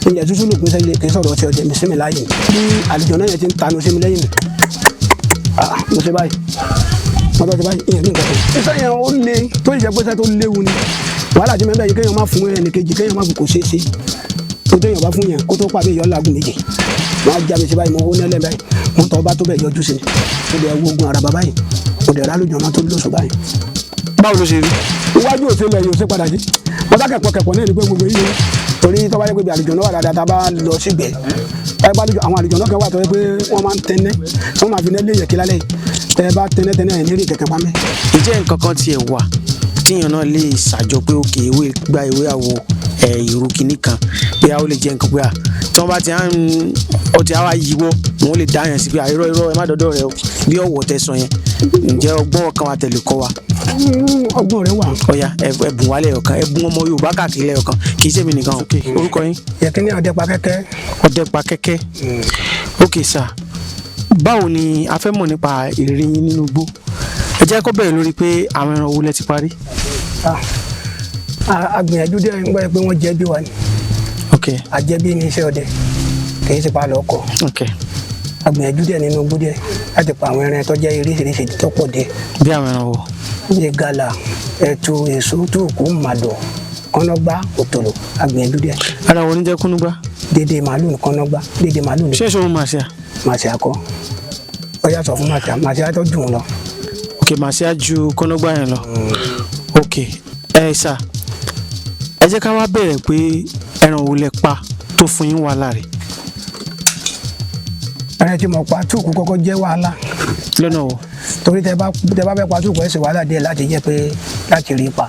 Ilẹ̀ tútù ló pín sẹ́lẹ̀ kì í sọ̀rọ̀ ọ̀sẹ̀ ọ̀dẹ̀ mísímì láàyè ni. Bí àlùjọ náà yẹn ti ń tanu sí mi lẹ́yìn mi, ah, mo ṣe báyìí, mo tọ́ ṣe báyìí, ìyẹn ní nǹkan kan. Iṣẹ́ yẹn ó le, tó ìjẹ́ pé iṣẹ́ tó léwu ni. Wàhálà tí mẹ́bẹ̀ẹ́ yìí, kéèyàn má fún ẹnì kejì, kéèyàn má fún, kò ṣeé ṣe. Tó téèyàn bá fún yẹn kó tó pàbí ìyọ́ làágùn méjì, wọ́n á já mi sí báyìí, mo hó nílẹ̀ báyìí, mo tọ́ bá tó bẹ̀ yọjú sí mi, mo dẹ̀ wo ogun àràbà báyìí, mo dẹ̀ rálùjọ náà tó lóṣù báyìí. Báwo ló ṣe rí? Iwájú òsè lẹ̀ yóò ṣe padà sí. Wọ́n bá kẹ̀kọ́ kẹ̀kọ́ náà ní pé gbogbo yìí, torí tó bá yẹ pé bí àlùjọ náà wà dáadáa, tá a bá lọ sígbẹ́ báyìí bá lùjọ, àwọn àlùjọ náà kan wà tó yẹ pé wọ́n máa ń tẹ́nẹ́, tí wọ́n máa fi nẹ́ léyẹ̀ kí lálẹ́ yìí. Tẹ́ ẹ bá tẹ́nẹ́ tẹ́nẹ́ ẹ̀ ní rí kẹ̀kẹ́ pamẹ́. Ǹjẹ́ nǹkan kan tiẹ̀ wà tíyàn náà lè ṣàjọ pé òkè ìwé gba ìwé àwo ẹ̀ ìrù kìíní kan, pé a ó lè jẹ́ nǹkan pé à tí wọ́n bá ti à ń ọtí àwa yíwọ́, wọn lè dáyàn sí pé à, irọ́ irọ́, ẹ má dọ́dọ̀ rẹ o, bí ọ̀wọ̀ tẹ sọ yẹn? Ǹjẹ́ ọgbọ́n kan wà tẹ̀lé kọ́ wa? Ọgbọ́n rẹ wà. Ọ̀ya, ẹ̀bùn wa lẹ́yọ̀kan, ẹ̀bùn ọmọ Yorùbá káàkiri lẹ́yọ̀kan, kì í ṣèmi nìkan. Orúkọ yín? Yẹ̀kínní Ọ̀dẹ́pa Kẹ́kẹ́. Ọ̀dẹ́pa Kẹ́kẹ́, ok sir. Báwo ni, a fẹ́ mọ̀ nípa ìrírí yín nínú igbó. Ẹ jẹ́ kó bẹ̀rẹ̀ lórí pé àwọn ẹran wo lẹ ti parí? Àgbìyànjú díẹ̀ ń gbọ́ pé wọ́n jẹ́ bí wa ni. Àjẹbí ni iṣẹ́ ọdẹ, kì í ṣe pa lọ́kọ̀. Àgbìyànjú díẹ̀ nínú igbó díẹ̀ láti pa àwọn ẹran tó jẹ́ oríṣiríṣi tó pọ̀ díẹ̀. Bí àwọn ẹran wo? Bíi gàlà, ẹ̀tù, èso, túùkù, màdọ̀, kọ́nọ́gbá, òtòlò. Àgbìyànjú díẹ̀. Ara wo ní jẹ́ kúnúgbá? Dédé màálù ní kọ́nọ́gbá, dédé màálù ní. Ṣé èso màṣíà? Màṣíà kọ́, ó yàtọ̀ fún màṣíà. Màṣíà tó jù ú lọ. Ok, màṣíà ju kúnúgbá yẹn lọ. Ok, ẹ sà, ẹ jẹ́ ká wá bẹ̀rẹ̀ pé ẹran wo lẹ pa tó fún yín wàhálà rẹ̀? Ẹran tí mo pa, túùkù kọ́kọ́ jẹ́ wàhálà. Lọ́nà wo? Torí tẹ bá fẹ́ pa túùkù, ẹ ṣe wàhálà díẹ̀ láti jẹ́ pé láti rí pa,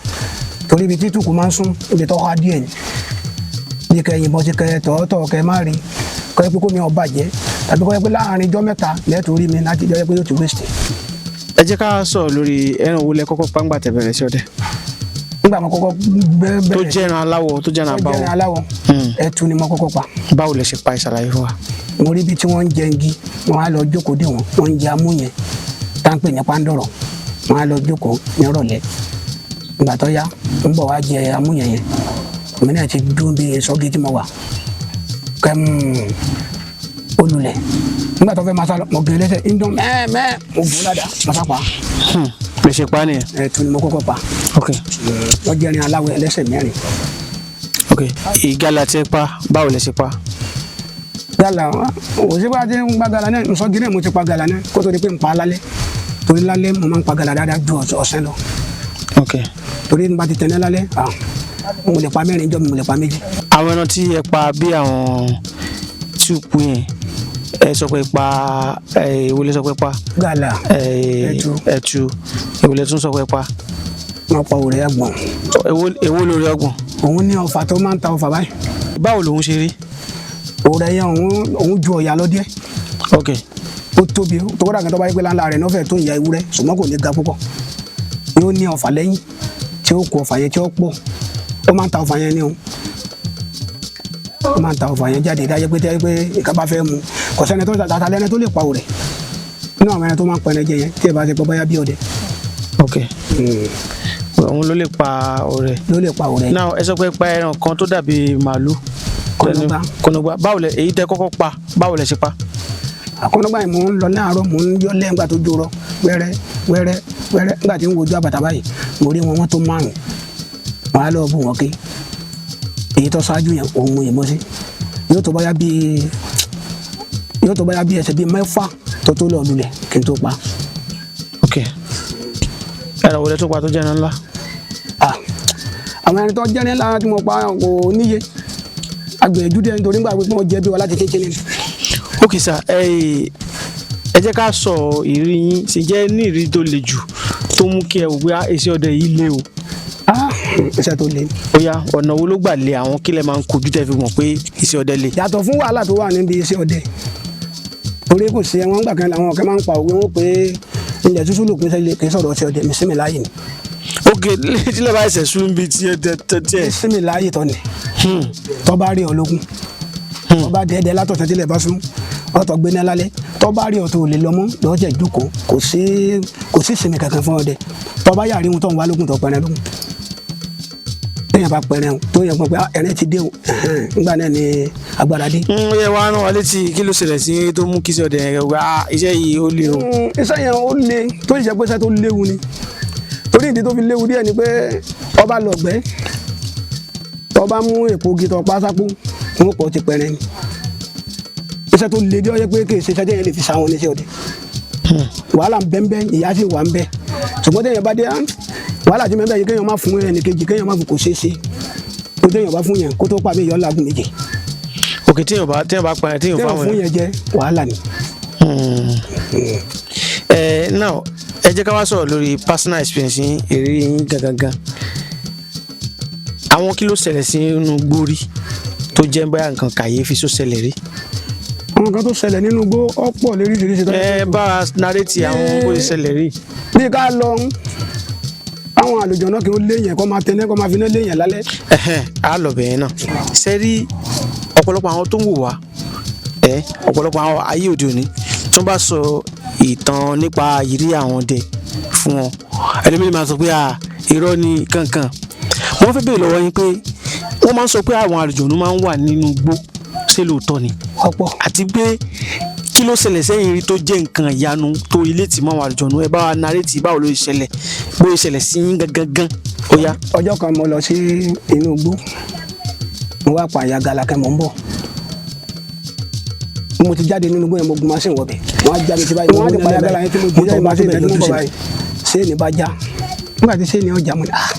torí ibi tí túùkù máa ń sún, ibi tó há díẹ̀ ni. Bí kẹ yìnbọn sí, kẹ tọ̀ọ̀tọ̀, kẹ má rí, kọ́ ẹ pé kó mi ò bàjẹ́, tàbí kọ́ ẹ pé láàrin ijọ́ 3 lẹ́ẹ̀tọ́ rí mi láti jẹ́ pé yóò ti waste. Ẹ jẹ́ ká sọ̀rọ̀ lórí ẹran wo lẹ kọ́kọ́ pa ńgbà tẹ́ bẹ̀rẹ̀ sí ọdẹ? Nígbà mo kọ́kọ́ bẹ̀rẹ̀ Tó jẹ́ ẹran aláwọ̀, tó jẹ́ ẹran tó jẹ́ ẹran àbáwọ̀. Aláwọ̀, ẹtu ni mo kọ́kọ́ pa. Báwo lẹ ṣe pa? Ẹ ṣàlàyé fún wa. Mo rí ibi tí wọ́n ń jẹ igi, wọ́n á lọ jókòó dé wọn, wọ́n ń jẹ amú yẹn tá ń pè ní pàǹdọ̀rọ̀. Wọ́n á lọ jókòó nírọ̀lẹ́. Ìgbà tó yá, ń bọ̀ wá jẹ amú yẹn yẹn, èmi náà ti dún bí sọ́gi tí mo wà kẹ́m olùlẹ̀. Nígbà tó fẹ́ máa sá lọ, mo gé lẹ́sẹ̀, ń dún mẹ́ẹ̀mẹ́ẹ̀, mo bù ú ládàá, mo sá pa. Lè ṣe pa nìyẹn? Ẹtu ni mo kọ́kọ́ pa. Wọ́n jẹ́ ẹran aláwọ̀ ẹlẹ́sẹ̀ mẹ́rin. Ok, ìgalà tí ẹ pa, báwo lẹ ṣe pa? Gala, òsì bá ti ń gba gala náà, nsọ́gi náà mo ti pa gala náà kó tó di pé n pa á lálẹ́, torí lálẹ́ mo máa ń pa gala dáadáa ju ọ̀sán lọ. Torí n bá ti tẹ̀lé lálẹ́, ah, mo lè pa mẹ́rin jọ́ mi, mo lè pa méjì. Àwọn ẹran tí ẹ pa, bí àwọn túùpù yẹn, ẹ sọ pé pa ẹ, èwo lẹ sọ pé pa? Gala. Ẹ? Ẹtu. Ẹtu. Èwo lẹ tún sọ pé pa? Wọn pa òrẹ́ ẹ̀gbọ́n. Èwo lórí ọgbọ̀n? Òun ní ọfà tó máa ń ta ọfà báyìí. Báwo lòun ṣe rí? Òrẹ́ yẹn, òun ju ọ̀yà lọ díẹ̀. Ó tóbi tó kọ́dà kan, tó bá yẹ pé láńlá rẹ̀ náà fẹ́ tó ìyá ewúrẹ́, ṣùgbọ́n kò ní ga púpọ̀. Yóò ní ọfà lẹ́yìn tí ó kó ọfà yẹn tí ó pọ̀. Ó máa ń ta ọfà yẹn ní o, ó máa ń ta ọfà yẹn jáde dájẹ́ pé tẹ́ pé ìka bá fẹ́ mu, kò sẹ́ni tó tata lẹ́ni tó lè pa òrẹ́ nínú àwọn ẹni tó máa ń pẹrẹ jẹ yẹn, tí ẹ bá ṣe pé bóyá bí ọdẹ. Ok, òun ló lè pa ọ̀rẹ́? Ló lè pa òrẹ́. Náà ẹ sọ pé pa ẹran kan tó dàbí màálù. Kọ́nọ́gbá. Kọ́nọ́gbá. Báwo lẹ, èyí tẹ kọ́kọ́ pa, báwo lẹ ṣe pa? Àkọ́nọ́gbà yìí, mò ń lọ láàárọ̀, mò ń yọ lẹ́yìn gbà tó jòrọ wẹ́rẹ́ wẹ́rẹ́ wẹ́rẹ́. Nígbà tí ń wojú àbàtà báyìí, mo rí wọn, wọ́n tó márùn. Wọn á lọ bù wọn ké. Èyí tó ṣáájú yẹn, òun mú ìmọ̀ sí, yóò tó báyà bíi ẹsẹ̀ bíi 6 tó lọ lulẹ̀ kí n tó pa. Ok, ẹran wo lẹ tó pa tó jẹ́ ẹran ńlá? Ah, àwọn ẹni tó jẹ́ ní ńlá tí mo pa kò níye. Agbẹ̀jú díẹ̀, nítorí nígbà pé wọ́n jẹ́ bí wa láti kékeré ni. Ok sir, ẹ jẹ́ ká sọ ìrírí yín. Ṣe jẹ́ ní ìrírí tó le jù tó mú kí ẹ wò pé, ah, iṣẹ́ ọdẹ yìí le o? Ah, iṣẹ́ tó le. Ó yá, ọ̀nà wo ló gbà lé? Àwọn kílẹ̀ máa ń kojú tẹ́ fi mọ̀ pé iṣẹ́ ọdẹ le? Yàtọ̀ fún wàhálà tó wà níbi iṣẹ́ ọdẹ, torí kò sí ẹwọn gbà kan làwọn kan máa ń pa òwe wọn pé ilẹ̀ tútù ló pín sẹ́lẹ̀, kì í sọ̀rọ̀ ọṣẹ ọdẹ, mísímì láàyè ni. Ok, tílẹ̀ bá ẹsẹ̀ sún bíi tiẹ̀ tẹ̀ tiẹ̀. Mísímì láàyè tọ́ ni. Tọ́ bá rí ọ lógún, tọ́ bá dẹ́ẹ́dẹ́ látọ̀tẹ̀, tílẹ̀ bá sún, ọ̀tọ̀ gbéná lálẹ́, tọ́ bá rí ọ tó lè lọ mọ́ lọ́jọ́ ìjókòó, kò sí ìsinmi kankan fún ọdẹ. Tọ́ bá yàrá ìhun tó ń wá lógún, tó pẹrẹ lógún. Téèyàn bá pẹ̀rẹ̀ o, tó yẹ kó pé ẹ̀rẹ́ ti dé o, nígbà náà ni agbára dé. Ó yẹ wá rán wa létí kí ló ṣẹlẹ̀ sí tó mú kí iṣẹ́ ọdẹ yẹn wá iṣẹ́ yìí ó le o. Iṣẹ́ yẹn ó le, tó sì jẹ́ pé iṣẹ́ tó léwu ni. Torí ìdí tó fi léwu díẹ̀ ni pé ọba lọ̀gbẹ́, tọba mú èpo igi tó pa sápó, wọn pọ̀ ti pẹ̀rẹ̀ ni. Iṣẹ́ tó le díẹ̀, ó yẹ pé kì í ṣe iṣẹ́ téèyàn lè fi sáwọn oníṣẹ́ ọdẹ. Wàhálà ń bẹ ń bẹ, ìyà sì wà ń bẹ. Ṣùgbọ́n téèyàn bá dé, wàhálà tí mẹ́bẹ̀ yìí, kéèyàn má fún ẹnìkejì, kéèyàn má fún, kò ṣeé ṣe. Tó téèyàn bá fún yẹn, kó tó pa mí, yọ lágùn méje. Òkè téèyàn bá pa ẹ, téèyàn téèyàn fáwọn fún yẹn jẹ, wàhálà ni. Ẹ now, ẹ jẹ́ ká wá sọ̀rọ̀ lórí personal experience yín, ìrírí yín gangan. Àwọn kí ló ṣẹlẹ̀ sí inú gbórí tó jẹ́ bóyá nǹkan kàyéfì tó ṣẹlẹ̀ rí? Àwọn kan tó ṣẹlẹ̀ nínú igbó ọ̀pọ̀ lóríṣiríṣi tó Ẹ bá wa narrate àwọn bó ṣe ṣẹlẹ̀ rí. Bí ká lọ ń àwọn àlùjọ náà, kí ó léyìn kó máa tẹnẹ́, kó máa fi iná léyìn lálẹ́. Ẹhẹ́n, á lọ bẹ̀yẹn náà. Ṣe rí ọ̀pọ̀lọpọ̀ àwọn tó ń wò wá, ẹ ọ̀pọ̀lọpọ̀ àwọn ayé òde òní tó ń bá sọ ìtàn nípa ìrírí àwọn ọdẹ fún wọn, ẹlòmíràn máa sọ pé à irọ́ ni kankan. Wọ́n fẹ́ béèrè lọ́wọ́ yín pé wọ́n máa ń sọ pé àwọn àlùjọ̀nú máa ń wà nínú igbó, ṣé lóòótọ́ ni? Ọ̀pọ̀. Àti pé kí ló ṣẹlẹ̀ sẹ́yìn rí tó jẹ́ nǹkan ìyanu tó ilé tì mọ́ àwọn àlùjọ̀nú? Ẹ bá wa narrate báwo ló ṣe ṣẹlẹ̀, bó ṣe ṣẹlẹ̀ sí yín gangan gan, ó yá. Ọjọ́ kan, mo lọ sí inú igbó, mo wá pa àyà galakẹ́, mo ń bọ̀. Mo ti jáde nínú igbó yẹn, mo gun machine wọbẹ̀, wọ́n á já mi sí báyìí, wọ́n á ti pa àyà gala yẹn tí mo gun jáde machine yẹn tí mo bọ̀ báyìí, ṣé ní bá já. Nígbà tí ṣé ní ọjà, mo ní, ah,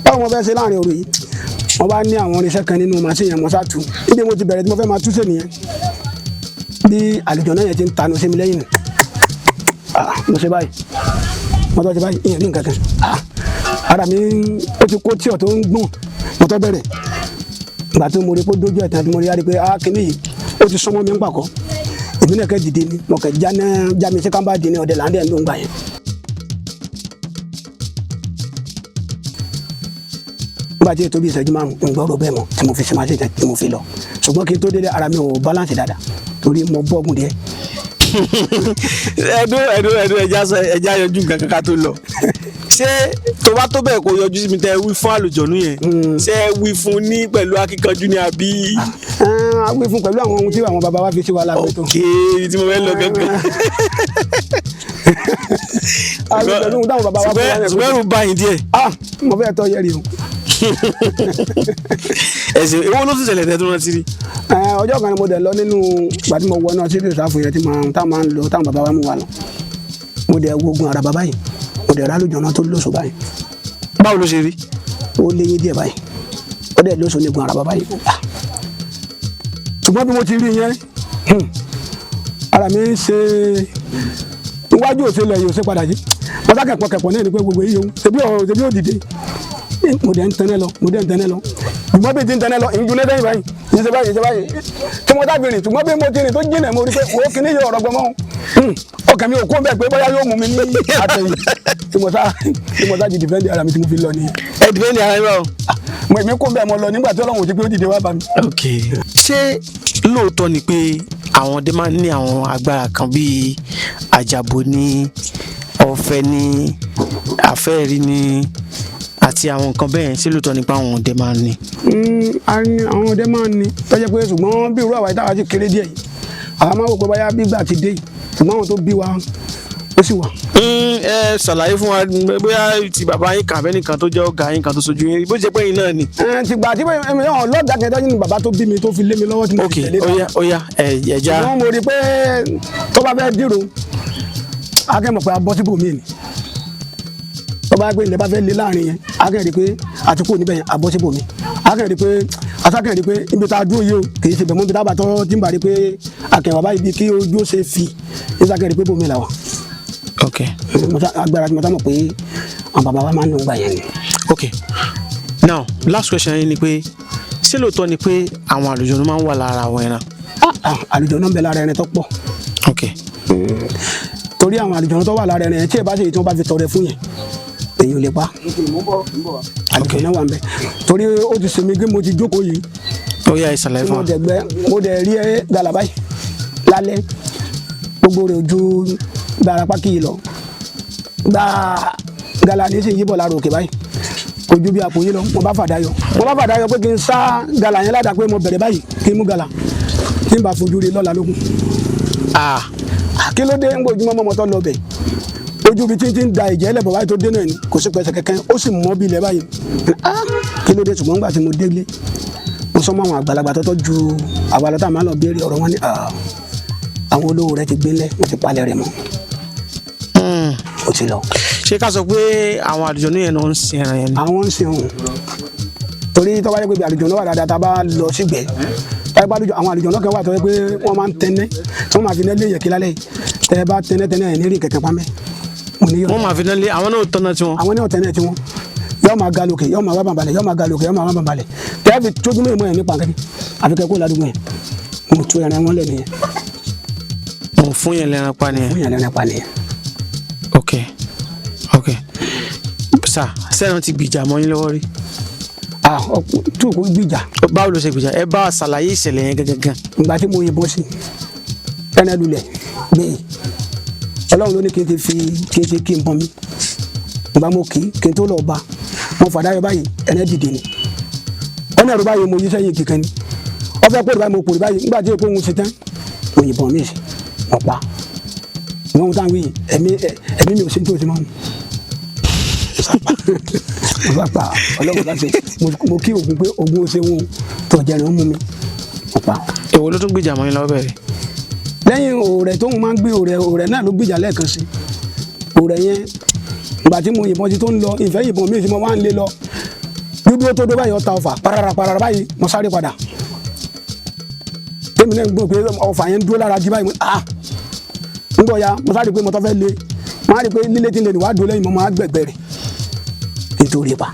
báwo mo fẹ́ ṣe láàrin òru yìí? Wọ́n bá ní àwọn irinṣẹ́ kan nínú machine yẹn, mo sá tu. Níbi mo ti bẹ̀rẹ̀ tí mo fẹ́ máa tú sí nìyẹn, bí àlùjọ náà yẹn ti ń tanu sí mi lẹ́yìn nù. Ah, mo ṣe báyìí, mo tọ́ ṣe báyìí, ìyẹn rí nǹkan kan. Ah, ara mi ó ti kó tí ọ̀ tó ń gbọ̀n. Mo tọ́ bẹ̀rẹ̀, ìgbà tí mo rí pé ó dójú ẹ̀ tán, tí mo rí á rí pé ah, kíní yìí ó ti súnmọ́ mi ń pàkọ́, èmi náà kẹ́ dìde ni, mo kẹ́ já náà já mi sí kámbá di ní ọ̀dẹ̀ là ń dẹ̀ ń lò ń gbà yẹn. Nígbà tí ètò bíi ìṣẹ́jú 5, ń gbọ́rọ̀ bẹ́ẹ̀ mọ́ tí mo fi ṣe máa ṣe tí mo fi lọ. Ṣùgbọ́n kí n tó délé, ara mi ò balance dáadáa torí mo bọ́ọ̀gùn díẹ̀. Ẹdún ẹdún ẹdún, ẹja sọ, ẹja yọjú nǹkan kankan tó lọ. Ṣé tó bá tó bẹ́ẹ̀ kó yọjú sí mi tẹ́ ẹ wí fún àlùjọ̀nú yẹn, ṣé ẹ wí fún ní pẹ̀lú akíkanjú ni àbí? A wí fún pẹ̀lú àwọn ohun tí àwọn bàbá wa fi sí wa lábẹ́ tó. Ok, tí mo fẹ́ lọ gẹ́gẹ́. A wí pẹ̀lú ohun táwọn bàbá wa fún wa lábẹ́ tó. Ṣùgbọ́n ẹ̀rù bá yín díẹ̀. Ah, mo fẹ́ tọ́ yẹ́rì o. Ẹ̀sìn èwo ló tún ṣẹlẹ̀ tẹ́ tó rántí rí? Ọjọ́ kan ni mo dẹ̀ lọ nínú ìgbà tí mo wọ náà síbi ìsáfù yẹn tí tá máa ń lọ, táwọn bàbá wa mú wa lọ. Mo dẹ̀ wo ogun ara bàbá yìí, mo dẹ̀ rálùjọ náà tó lóṣù báyìí. Báwo ló ṣe rí? Ó léyìn díẹ̀ báyìí, ó dẹ̀ lóṣù ní ogun ara bàbá yìí. Ṣùgbọ́n bí mo ti rí yẹn, ara mi ń ṣe iwájú òṣèlú ẹ̀yìn òṣè padà yìí. Mo sá kẹ̀pọ̀ kẹ̀pọ̀ náà ni pé gbogbo yìí o, ṣebí ọ̀ ṣebí òdìdé. Mo dẹ̀ ń tẹ́lẹ̀ lọ, mo dẹ̀ ń tẹ́lẹ̀ lọ. Ṣùgbọ́n bí ti ń tẹ́lẹ̀ lọ, ìjú lẹ́dẹ̀yìn báyìí, ìṣe báyìí, ìṣe báyìí tí mo dábìrì. Ṣùgbọ́n bí mo ti rìn tó jìnà, mo rí pé wo kíní yóò rọgbọ mọ́. Ọkàn mi ò kó bẹ́ẹ̀ pé bóyá yóò mú mi ní àtẹ̀yìn tí mo sá di defend ara mi tí mo fi lọ nìyẹn. Ẹ defend ara yín báwo? Mo èmi kó bẹ́ẹ̀, mo lọ nígbà tí Ọlọ́run ò ti pé ó dìde wá bá mi. Ok, ṣé lóòótọ́ ni pé àwọn ọdẹ máa ń ní àwọn agbára kan bíi àjàbò ní ọ̀fẹ́ ní àfẹ́rí ní àti àwọn nǹkan bẹ́ẹ̀? Ṣé lóòótọ́ ni pé àwọn ọdẹ máa ń ní? Àwọn ọdẹ máa ń ní tọ́jú pé, ṣùgbọ́n bí irú àwa ìtawà ti kéré díẹ̀ yìí, àwa máa wò pé báyà gbígbà ti dé yìí. Ṣùgbọ́n àwọn tó bí wa, ó sì wà. Ẹ ṣàlàyé fún wa bóyá ti bàbá yín kan àbẹ́nìkan tó jẹ́ ọ̀gá yín kan tó sojú yín, bó jẹ́ pé yín náà ni. Ti gbà tí èmi náà lọ́gàá kẹta ní bàbá tó bí mi tó fi lé mi lọ́wọ́ tí mo Ok. fi tẹ̀lé. Ó yá, ó yá, ẹ ẹja. Ṣùgbọ́n mo rí i pé tó bá fẹ́ dìrò, akẹ́mọ̀ pé a bọ́ síbò míì ni. Tó bá gbé ilẹ̀ bá fẹ́ lé láàrin yẹn, akẹ́ rí i pé àti kúrò níbẹ̀ yẹn, a bọ́ síbò míì. Akẹ́ rí i pé asákẹ́ rí i pé ibi tá a dúró yìí o, kì í ṣe bẹ̀ mọ́ ibi tá a bá tọ́ tí ń bá rí i pé akẹ́wà báyìí bí kí ojú ó ṣe fi ní sákẹ́ rí i pé bòmí là wà. Ok. Agbára tí mo sá mọ̀ pé àwọn bàbá wa máa ń lò ń gbà yẹn ni. Ok, now last question yín ni pé ṣé lóòótọ́ ni pé àwọn àlùjọ̀nnú máa ń wà lára àwọn ẹran? Ah, àlùjọ̀nnú ń bẹ lára ẹran tó pọ̀. Ok. Torí àwọn àlùjọ̀nnú tó wà lára ẹran yẹn, tí ẹ bá ṣe èyí tí wọ́n bá fi tọrẹ fún yẹn, èyí ò lè pa. Àlùjọ̀nnú wà ń bẹ torí ó ti sèmi gbé, mo ti jókòó yìí. Ó yá, ẹ ṣàlàyé Tí fún mo wa. dẹ̀ gbẹ, mo dẹ̀ rí ẹ gàlà báyìí lálẹ́, gbogbo rẹ̀ ojú gbàrà pákí yìí lọ gbà gàlà ní sì yíbọ̀ lára òkè báyìí. Kò ju bí àpò yìí lọ. Mo bá fàdá yọ, mo bá fàdá yọ pé kí n sá gàlà yẹn ládàá, pé mo bẹ̀rẹ̀ báyìí kí n mú gàlà kí n bá fojú rí lọ́la lókun. Ah. Kí ló dé? Ń gbójúmọ́ mọ́mọ́ tó lọ bẹ̀, ojú ibi tí ń ti ń da ìjẹ́ lẹ̀bọ̀ báyìí tó dé náà ni, kò sí pẹ̀sẹ̀ kẹ̀kẹ́, ó sì mọ́ bí ilẹ̀ báyìí. Ah, kí ló dé? Ṣùgbọ́n nígbà tí mo délé, mo sọ mọ́ àwọn àgbàlagbà tó tọ́jú àgbàlagbà tá a máa lọ béèrè ọ̀rọ̀ wọn ní, "Ah, àwọn olówó rẹ ti gbélé, wọ́n ti palẹ̀ rẹ̀ mọ́." Ó ti lọ. Ṣé ká sọ pé àwọn àlùjọ̀nnú yẹn náà ń sin ẹran yẹn ni? Àwọn ń sin òun, torí tó bá yẹ pé àlùjọ̀nnú wà dáadáa, tá a bá lọ sígbẹ́, tá a bá lùjọ, àwọn àlùjọ̀nnú kan wà tó yẹ pé wọ́n máa ń tẹ́nẹ́, tí wọ́n máa fi nẹ́lé yẹ̀kí lálẹ́ yìí. Tẹ́ ẹ bá tẹ́nẹ́ tẹ́nẹ́ ẹ̀ ní rí kẹ̀kẹ́ pamẹ́ mo ní yọ. Wọ́n máa fi náà lé àwọn náà tọ́nà tiwọn. Àwọn ní ọ̀tẹ́nẹ́ tí wọ́n yọ máa ga lókè, yọ máa wá bàbàlẹ̀, yọ máa ga lókè, yọ máa wá bàbàlẹ̀, tẹ́ ẹ fi tójú mọ́ ẹ̀ nípa kẹ́kẹ́ àfi kẹ́kọ́ ládùúgbò yẹn. Mo tú ẹran wọn lẹ̀ nìyẹn. Mo fún yẹn lẹ́ran pa nìyẹn. Fún yẹn lẹ́ran pa nìyẹn. Ok, sà, sẹ́ran ti gbìjà mọ́ yín lọ́wọ́ rí? Ah, tí òkú gbìjà. Báwo ló ṣe gbìjà? Ẹ bá wa ṣàlàyé ìṣẹ̀lẹ̀ yẹn gangan. Ìgbà tí mo yìnbọn sí ẹnẹ lulẹ̀ gbé, Ọlọ́run ló ní kí n ti fi kí n ti kí n bọ́n mi. Ìgbà mo kì í kí n tó lọ bá mo fàdá yọ báyìí, ẹnẹ dìde ni ọ̀nà ẹ̀rọ báyìí, mo yí sẹ́yìn kíkan ni ọ̀fẹ́ kórè báyìí, mo kórè báyìí. Nígbà tí èkó ń ṣe tán, mo yìnbọn mi sí, mo pa ìwọ̀n ohun táwọn yìí. Ẹ̀mí mi ò sí ní tòsí mọ́. Mo bá pa Ọlọ́run bá ṣe mo kí ògùn pé ògùn ó ṣe wọn tó jẹrin, ó mú mi, mo pa. Èwo ló tún gbìjà mọ́ yín lọ́wọ́ bẹ̀rẹ̀? Lẹ́yìn òòrẹ̀ tóun máa ń gbé òòrẹ̀, òòrẹ̀ náà ló gbìjà lẹ́ẹ̀kan sí. Òòrẹ̀ yẹn, ìgbà tí mo yìnbọn sí tó ń lọ, ìfẹ́ yìnbọn mi tí mo wá ń lé lọ, dúdú tó dé báyìí, ọta ọfà parara parara báyìí, mo sáré padà. Tèmi náà ń gbọ́ pé ọfà yẹn ń dúró lára jí báyìí, mo ah ń bọ̀ ya, mo sáré pé mo tọ́ fẹ́ lé, mo á rí i pé lílé tí ń lé ni wàá dúró lẹ́yìn, mo máa gbẹ̀gbẹ̀ rẹ̀ nítorí pa.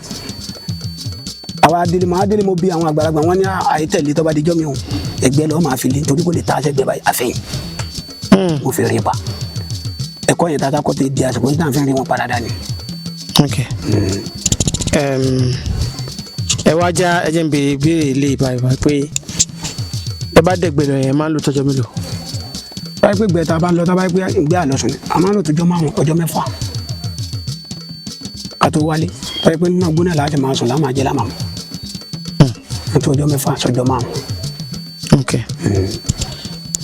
Àwa délé, mo á délé, mo bí àwọn àgbàlagbà, wọn ní àìtẹ̀lé tó bá dijọ́ mi o, ẹgbẹ́ lọ́ọ́ máa fi lé, nítorí kò lè ta aṣẹ́gbẹ́ báyìí àfẹ́yìn. Mo fi rí pa ẹ̀kọ́ yẹn tata kọ́ ti di àsìkò yìí tá à ń fi rí wọn padà dání. Ok. Ẹ wá já, ẹ jẹ́ n béèrè ìbéèrè ilé ìbáyìí báyìí pé ẹ bá dẹ̀gbẹ́ lọ yẹn, máa ń lò tọ́jọ́ mélòó? Báyìí pé gbẹ̀ta bá ń lọ, tá báyìí pé ìgbé àlọ́sùn ni, a máa ń lò tó jọ́ 5, ọjọ́ 6 ká tó wálé. Báyìí pé nínú gbóná láti máa sùn, láàmà jẹ, láàmà mọ́, nítorí ọjọ́ 6 sọjọ́ 5. Ok,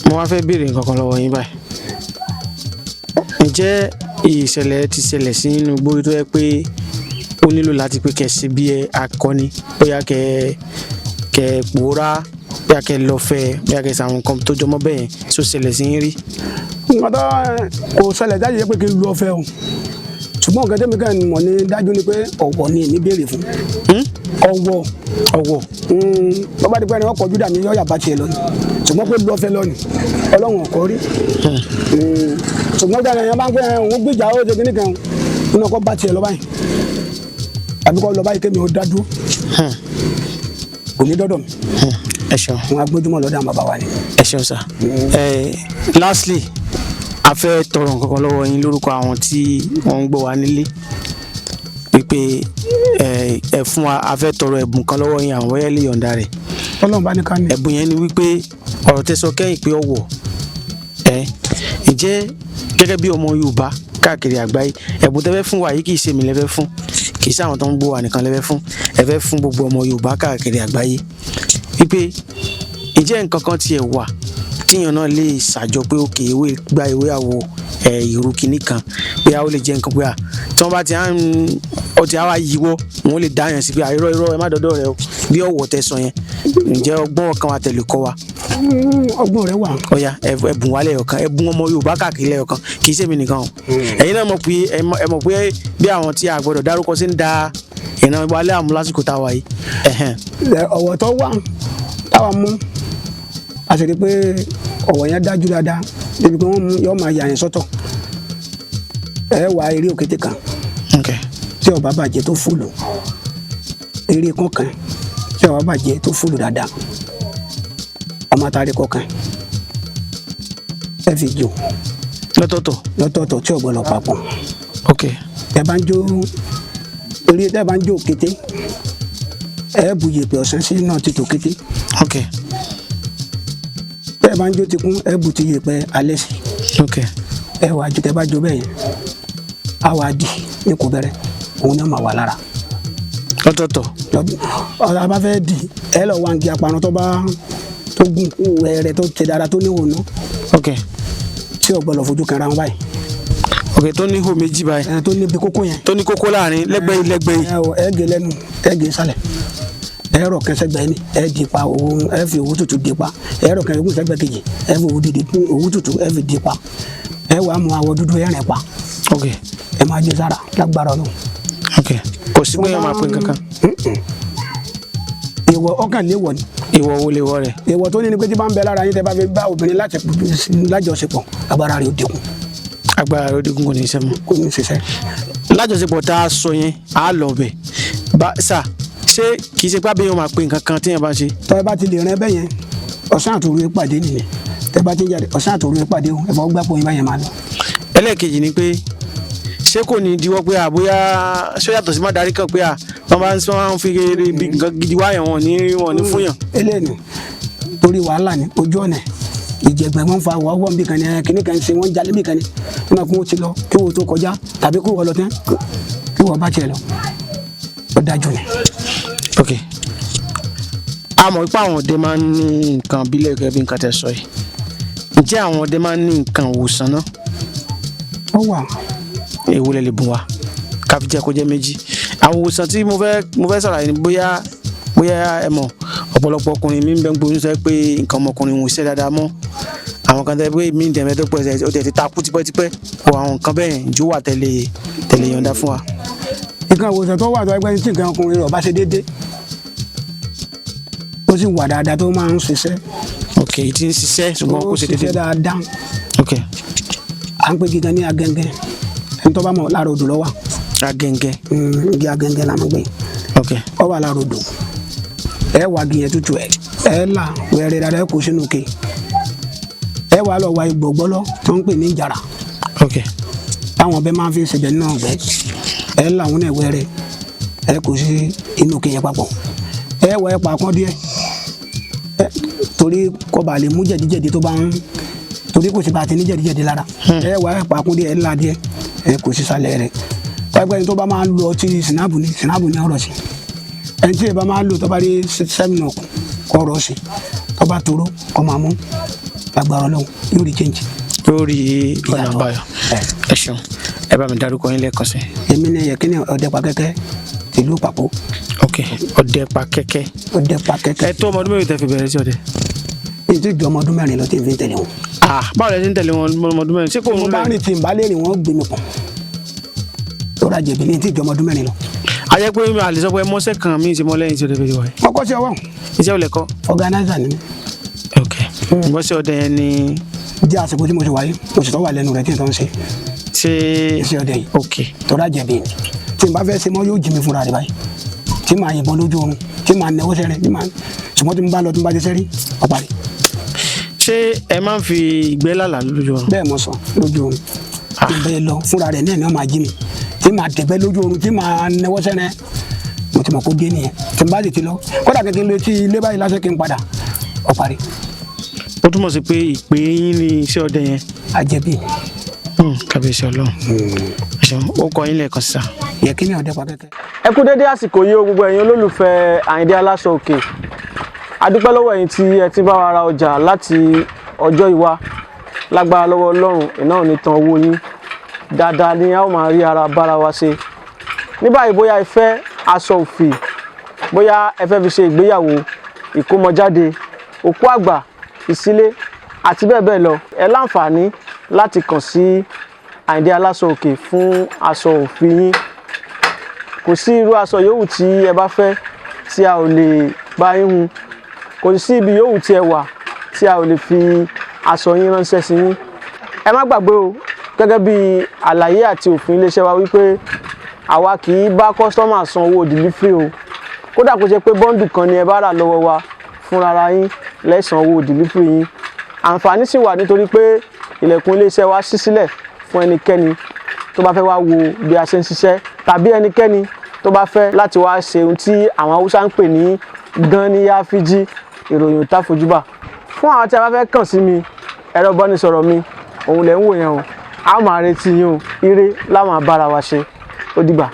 mo wá fẹ́ béèrè nǹkan kan lọ́wọ́ yín báyìí. Ǹjẹ́ ìṣẹ̀lẹ̀ ti ṣẹlẹ̀ sí inú igbó tó yẹ pé ó nílò láti pé kẹ́ ṣe bí ẹ akọni, bóyá kẹ́ kẹ́ pòórá, bóyá kẹ́ lọ fẹ́, bóyá kẹ́ ṣàwọn nǹkan tó jọmọ́ bẹ́ẹ̀ yẹn, tó ṣẹlẹ̀ sí yín rí? Nǹkan tó kò ṣẹlẹ̀ jáde yẹ pé kí n lu ọ̀fẹ́ o, ṣùgbọ́n nǹkan tẹ́mi kàn mọ̀ ní dájú ni pé ọ̀wọ̀ ni èmi béèrè fún. Ọ̀wọ̀. Ọ̀wọ̀. Tó bá di pé ẹni wọ́n kọjú dà mí, yọ̀ọ́yà bá tiẹ̀ lọ ni. Ṣùgbọ́n pé lu ọ̀fẹ́ lọ ni, Ọlọ́run ọ̀kọ́ rí. Ṣùgbọ́n tí ẹni bá ń pẹ́ òun gbìjà, ó ṣe kíní kan nínú ọkọ̀ bá tiẹ̀ lọ báyìí, àbí kọ́ lọ báyìí kémi ó dá dúró, kò ní dọ́dọ̀ mi. Ẹ ṣeun. Wọn agbójúmọ̀ lọ́dọ̀ àwọn bàbá wa ni. Ẹ ṣeun sir. Ẹ lastly, a fẹ́ tọrọ nǹkan kan lọ́wọ́ yín lórúkọ àwọn tí wọ́n ń gbọ́ wa nílé, wípé ẹ ẹ fún wa, a fẹ́ tọrọ ẹ̀bùn kan lọ́wọ́ yín, àwọn bóyá lè yọ̀ǹda rẹ̀. Ọlọ́run bá ní ká ní. Ẹ̀bùn yẹn ni wípé ọ̀rọ̀ tẹ́ sọ kẹ́yìn pé ọ̀wọ̀ ẹ ǹjẹ́ gẹ́gẹ́ bí ọmọ Yorùbá káàkiri àgbáyé, ẹ̀bùn tẹ́ fẹ́ fún wa yìí, kì í ṣe mi lẹ́fẹ́ fún, kì í ṣe àwọn tó ń gbọ́ wa nìkan lẹ́fẹ́ fún, ẹ fẹ́ fún gbogbo ọmọ Yorùbá káàkiri àgbáyé, wípé ǹjẹ́ nǹkan kan tiẹ̀ wà tíyàn náà lè ṣàjọ pé òkè ewé gba ìwé àwò ẹ ìrù kìíní kan, pé a ó lè jẹ nǹkan pé à tí wọ́n bá ti à ń ọtí àwa yíwọ́, wọn lè dá yàn sí pé à irọ́ irọ́, ẹ má dọ́dọ̀ rẹ o, bí ọ̀wọ̀ tẹ sọ yẹn, ǹjẹ́ ọgbọ́n kan wà tẹ̀lé kọ́ wa? Ọgbọ́n rẹ wà. Ọ̀ya, ẹ̀bùn wa lẹ́yọ̀kan, ẹ̀bùn ọmọ Yorùbá káàkiri lẹ́yọ̀kan, kì í ṣèmi nìkan o. Ẹ̀yin náà mọ̀ pé ẹ mọ̀ pé bí àwọn tí a gbọ́dọ̀ dárúkọ sí ń da ìran wa láàmú lásìkò tá a wà yìí. Ẹ̀hẹ́n. Ọ̀wọ̀ tó wà táwa mú, a sì rí i pé ọ̀wọ̀ yẹn dájú dáadáa débi pé wọ́n mú yọ́ máa yà yẹn sọ́tọ̀. Ẹ wà eré òkété kan tí ó bá bàjẹ́ tó fúlù, eré kọ̀ọ̀kan tí ó bá bàjẹ́ tó fúlù dáadáa, ọmọ àtàrí kọ̀ọ̀kan ẹ fi jò. Lọ́tọ̀ọ̀tọ̀. Lọ́tọ̀ọ̀tọ̀, tí ò gbọ́dọ̀ papọ̀. Tẹ bá ń jó eré, tẹ bá ń jó òkété, ẹ bu yèèpẹ̀ ọ̀sán sí náà ti tò kété. Tẹ bá ń jó tikún, ẹ bu ti yèèpẹ̀ alẹ́ sí. Ẹ wàá jó, tẹ bá jó bẹ́ẹ̀ yẹn, á wàá di ní kò bẹ̀rẹ̀, òun náà máa wà lára. Lọ́tọ̀ọ̀tọ̀. Ọ̀rọ̀ bá fẹ́ di, ẹ lọ wá ngi àparun tó bá tó gùn rẹ̀, tó ṣe dáadáa, tó níwò nù, tí ò gbọ́dọ̀ fojú kanra wọn báyìí. Ok, tó ní ihò méjì báyìí. Ẹ tó níbi kókó yẹn. Tó ní kókó láàrin, lẹ́gbẹ̀ẹ́ yìí, lẹ́gbẹ̀ẹ́ yìí. Ẹ ò, ẹ gé lẹ́nu, ẹ gé sálẹ̀, ẹ rọ̀ kẹsẹ̀ gbẹ ni, ẹ di pa òwú, ẹ fi òwú tútù di pa. Ẹ rọ̀ kẹsẹ̀ gbẹ sẹ́gbẹ̀ kejì, ẹ fi òwú dìde, òwú tútù, ẹ fi di pa. Ẹ wàá mú awọ dúdú, ẹ rìn pa. Ẹ máa jẹ sára lágbára Ọlọ́run. Ok, kò sí pé yẹn máa pín kankan. Ìwọ ọkàn léwọ ni. Ìwọ wo lè wọ rẹ? Ìwọ tó ní ni pé tí bá ń bẹ lára yín, tẹ bá fi bá obìnrin lájọṣepọ̀, agbára rẹ̀ ó dínkù. Agbára rẹ ó dínkù, kò ní í ṣe mọ́. Kò ní ṣiṣẹ́. Lájọṣepọ̀ tá a sọ yẹn, á lọ bẹ̀ bá sà, ṣé kì í ṣe pé àbẹ̀yẹn máa pín nǹkan kan téèyàn bá ń ṣe? Tọ́ ẹ bá ti lè rìn ẹbẹ̀ yẹn, ọ̀sán àtòru ẹ pàdé nìyẹn. Tẹ bá ti ń jáde, ọ̀sán àtòru ẹ pàdé o, ẹ fọwọ́ gbàpọ̀ yín báyẹn máa lọ. Ẹlẹ́ẹ̀kejì ni pé ṣé kò ní diwọ́ pé àbóyá ṣó yàtọ̀ sí má darí kan pé à wọ́n bá ń sọ, wọ́n fi eré ibi nǹkan gidi wáyàn, wọn ní fún yàn? Eléyìí torí wàhálà ni ojú ọ̀nà ìjẹ̀gbẹ́ wọn fa wọ́n wọ́n bí kan ní kíní kan ṣe, wọ́n jalè bí kan ní wọ́n máa kó wọn ti lọ kí wọ́n tó kọjá tàbí kí wọ́n lọ tán, kí wọ́n bá tiẹ̀ lọ, ó dájú ni. Ok, a mọ̀ pé àwọn ọdẹ máa ń ní nǹkan ìbílẹ̀ gẹ́gẹ́ bí nǹkan tẹ́ sọ yìí. Ǹjẹ́ àwọn ọdẹ máa ń ní nǹkan ìwòsàn náà? Ó wà. Èwo lẹ lè bùn wa ká fi jẹ́ kó jẹ́ méjì? Àwọn ìwòsàn tí mo fẹ́ ṣàlàyé ni bóyá ẹ mọ̀, ọ̀pọ̀lọpọ̀ ọkùnrin mi ń bẹ́ ń gbóyún sọ pé nǹkan ọmọkùnrin ò ṣe dáadáa mọ́, àwọn kan tẹ́ pé mi ń dẹ̀mẹ́ tó pẹ́ ó tẹ̀ ti takú tipẹ́tipẹ́ kó àwọn nǹkan bẹ́ẹ̀ ìjó wà tẹ́lẹ̀ tẹ́lẹ̀ yọ̀ǹda fún wa. Nǹkan ìwòsàn tó wà tó ẹgbẹ́ tí nǹkan ọkùnrin rẹ̀ ò bá ṣe déédé, ó sì wà dáadáa tó máa ń ṣiṣẹ́. Ok, tí ń ṣiṣẹ́ ṣùgbọ́n kò ṣe Ó déédéé. ṣiṣẹ́ dáadáa. À ń pè gígan ní agẹ́ngẹ́. Ẹni tó bá mọ̀, lára odò ló wà. Agẹ́ngẹ́. Igi agẹ́ngẹ́ la máa gbé. Ó wà lára odò. Ẹ wà gìyẹn tútù, ẹ là wẹrẹ dáadáa, ẹ kó sínú ke, ẹ wà lọ wá ìgbọ̀gbọ́lọ́ tó ń pè ní ìjàrà táwọn ọbẹ̀ máa ń fi ṣèbẹ̀ nínú ọgbẹ́. Ẹ là wọn náà wẹrẹ, ẹ kó sí inú ke yẹn papọ̀. Ẹ wọ ẹ pa kán díẹ̀ ẹ torí kọba lè mú jẹ̀díjẹ̀dí tó bá ń torí kò sí bá a ti ní jẹ̀díjẹ̀dí lára. Ẹ wọ ẹ pa kún díẹ̀, ẹ là díẹ̀, ẹ kó sí sálẹ̀ rẹ̀. Pẹ́pẹ́ ní tó bá máa ń lo ọtí sinapu ní sinapu ní ọ̀rọ̀ sí ẹni tí ìbá máa ń lò, tó bá rí sẹ́mìnà kọ́ ọ̀rọ̀ sí, tó bá toró kọ́ máa mú, lágbára Ọlọ́run yóò rí change. Lórí ọ̀nà àbáyọ, ẹ ṣeun. Ẹ bá mi dárúkọ yín lẹ́ẹ̀kan sí. Èmi ní Yẹ̀kínní Ọ̀dẹ́pakẹ́kẹ́ tìlú Pàpó. Ok, Ọ̀dẹ́pakẹ́kẹ́. Ọ̀dẹ́pakẹ́kẹ́. Ẹ tó ọmọ ọdún mélòó tẹ́ fi bẹ̀rẹ̀ sí ọdẹ? Ní tí ju ọmọ ọdún 4 lọ tí n fi ń tẹ̀lé wọn. Ah, báwo lẹ ṣe ń tẹ̀lé wọn ọmọ ọdún 4? Ṣé kò ń Mo bá rìn tí n bá lè rìn, wọ́n gbé mi pọ̀ lọ́ra jẹ̀bi ní tí ju ọmọ ọdún 4 lọ. A jẹ́ pé a lè sọ pé mọ́sẹ̀ kan mi ti mọ́ lẹ́yìn tí ọdẹ fi wáyé. Wọ́n kọ́ sí ọwọ́. Iṣẹ́ ò lẹ kọ́? Organizer ni mí. Ok, ìgbọ́sẹ̀ ọdẹ yẹn ni? Jẹ́ àsìkò tí mo ti wáyé, mo sì tọ́ wà lẹ́nu rẹ̀ tí n tó ń ṣe. Ṣé Iṣẹ́ ọdẹ yìí. Tọ́ra jẹ̀bi ni tí n bá fẹ́ ṣe mọ́, yóò jí mi fúnra rẹ̀ báyìí, tí màá yìnbọn lójú oorun, tí màá nẹwọ́ sẹ́rìn, tí màá ṣùgbọ́n tí mo bá lọ, tí mo bá ti sẹ́rí, ọ̀parí. Ṣé ẹ máa ń fi ìgbẹ́ lálàá lójú oorun? Bẹ́ẹ̀, mo sọ lójú oorun tí n bẹ́ẹ̀ lọ fúnra rẹ̀ náà ni wọ́n máa jí mi, tí màá dẹ̀gbẹ́ lójú oorun, tí màá nẹwọ́ sẹ́rìn. Mo ti mọ̀ kó dé nìyẹn. Tí n bá sì ti lọ, kódà kékeré létí ilé báyìí lásán kí n padà, ọ̀parí. Ó túmọ̀ sí pé ìpè yín ni iṣẹ́ ọdẹ yẹn. Àjẹbí. Kábíyèsí Ọlọ́run. Ẹ ṣeun. Ó kọ yín lẹ́ẹ̀kan sísá. Yẹ̀kínní Ọ̀dẹ́pakẹ́kẹ́. Ẹ kú dédé àsìkò yìí o, gbogbo ẹ̀yin olólùfẹ́ Àyìndé Aláṣọ Òkè. A dúpẹ́ lọ́wọ́ ẹ̀yin tí ẹ ti bá wa ra ọjà láti ọjọ́ ìwá. Lágbára lọ́wọ́ Ọlọ́run, iná ò ní tan owó yín. Dáadáa ni a ó máa rí ara bára wa ṣe ní báyìí. Bóyá ẹ fẹ́ aṣọ òfì, bóyá ẹ fẹ́ fi ṣe ìgbéyàwó, ìkómọjáde, òkú àgbà, ìsílé àti bẹ́ẹ̀ bẹ́ẹ̀ lọ, ẹ láǹfààní láti kàn sí Àyìndé Aláṣọ Òkè fún aṣọ òfì yín. Kò sí irú aṣọ yòówù tí ẹ bá fẹ́ tí a ò lè bá yín hun. Kò sí ibi yòówù tí ẹ wà tí a ò lè fi aṣọ yín ránṣẹ́ sí yín. Ẹ má gbàgbé o, gẹ́gẹ́ bí àlàyé àti òfin iléeṣẹ́ wa wípé àwa kì í bá customer san owó delivery o. Kódà kó ṣe pé bundle kan ni ẹ bá rà lọ́wọ́ wa, fúnra yín lẹ́sàn owó delivery yín. Àǹfààní sì wà nítorí pé ilẹ̀kùn iléeṣẹ́ wa ṣí sílẹ̀ fún ẹnikẹ́ni tó bá fẹ́ wá wo bí a ṣe ń ṣiṣẹ́, tàbí ẹnikẹ́ni tó bá fẹ́ láti wá ṣe ohun tí àwọn Haúsá ń pè ní gan ní yáfíjí. Ìròyìn ò tá fojúbà. Fún àwọn tí a bá fẹ́ kàn sí mi, ẹ̀rọ ìbánisọ̀rọ̀ mi òun lẹ̀ ń wò yẹn o. A máa retí yín o. Ire láwọn abára wa ṣe. Ó dìgbà.